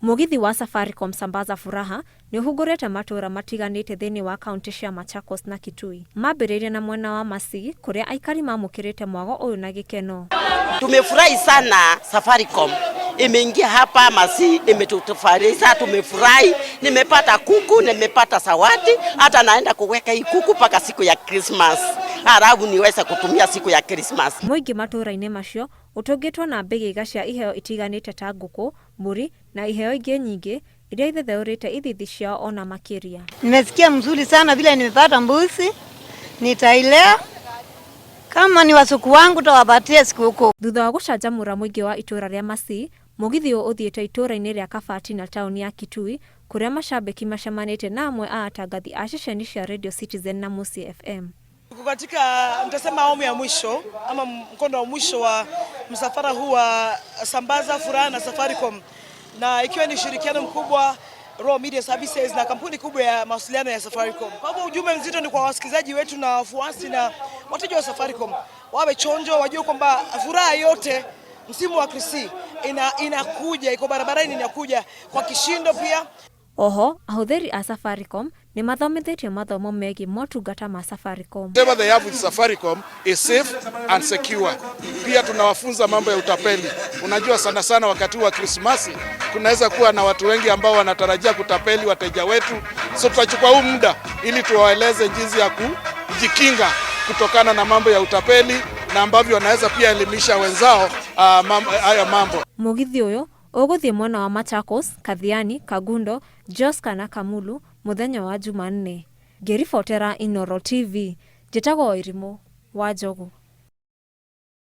Mũgithi wa Safaricom Sambaza Furaha nĩ ũhungũrĩte matũũra matiganĩte thĩinĩ wa kaunti cia Machakos na Kitui. Mambĩrĩirie na mwena wa Masii kũrĩa aikari mamũkĩrĩte mwago ũyũ na gĩkeno. Tumefurahi sana Safaricom imeingia hapa Masii, imetutufurahisha, tumefurahi. Nimepata kuku, nimepata zawadi, hata naenda kuweka hii kuku mpaka siku ya Christmas, halafu niweze kutumia siku ya Christmas. Mũingĩ matũũra-inĩ macio ũtũngĩtwo na mbĩgĩga cia iheo itiganĩte ta ngũkũ, mbũri na iheo ingĩ nyingĩ iria ithetheũrĩte ithithi ciao ona makĩria. Nimesikia mzuri sana vile nimepata mbuzi, nitailea kama ni wasuku wangu tawapatia sikukuu. Thutha wa gũcanjamũra mũingĩ wa itũũra rĩa Masii, mũgithi ũyũ ũthiĩte itũũra-inĩ rĩa Kabati na taũni ya Kitui kũrĩa macambĩki macemanĩtie na amwe a atangathi a ceceni cia Radio Citizen na Mũciĩ FM. Tuko katika nitasema awamu ya mwisho ama mkondo wa mwisho wa msafara huu wa Sambaza Furaha na Safaricom, na ikiwa ni ushirikiano mkubwa Royal Media Services na kampuni kubwa ya mawasiliano ya Safaricom. Kwa hivyo ujumbe mzito ni kwa wasikilizaji wetu na wafuasi na wateja wa Safaricom, wawe chonjo, wajue kwamba furaha yote msimu wa Krisi inakuja, iko barabarani, inakuja kwa kishindo pia. Oho ahũthĩri a Safaricom nĩ mathomithĩtio mathomo megiĩ motungata ma Safaricom. Whatever they have with Safaricom is safe and secure. Pia tunawafunza mambo ya utapeli. Unajua sana sana wakati wa Krismasi kunaweza kuwa na watu wengi ambao wanatarajia kutapeli wateja wetu, so tutachukua huu muda ili tuwaeleze jinsi ya kujikinga kutokana na mambo ya utapeli na ambavyo wanaweza pia elimisha wenzao haya mambo. Mũgithi ũyũ ũgũthiĩ mwena wa Machakos, Kathiani, Kangundo, Joska na Kamulu mũthenya wa Jumanne. Ngĩribotera Inooro TV, njĩtagwo Irimũ wa Njogu.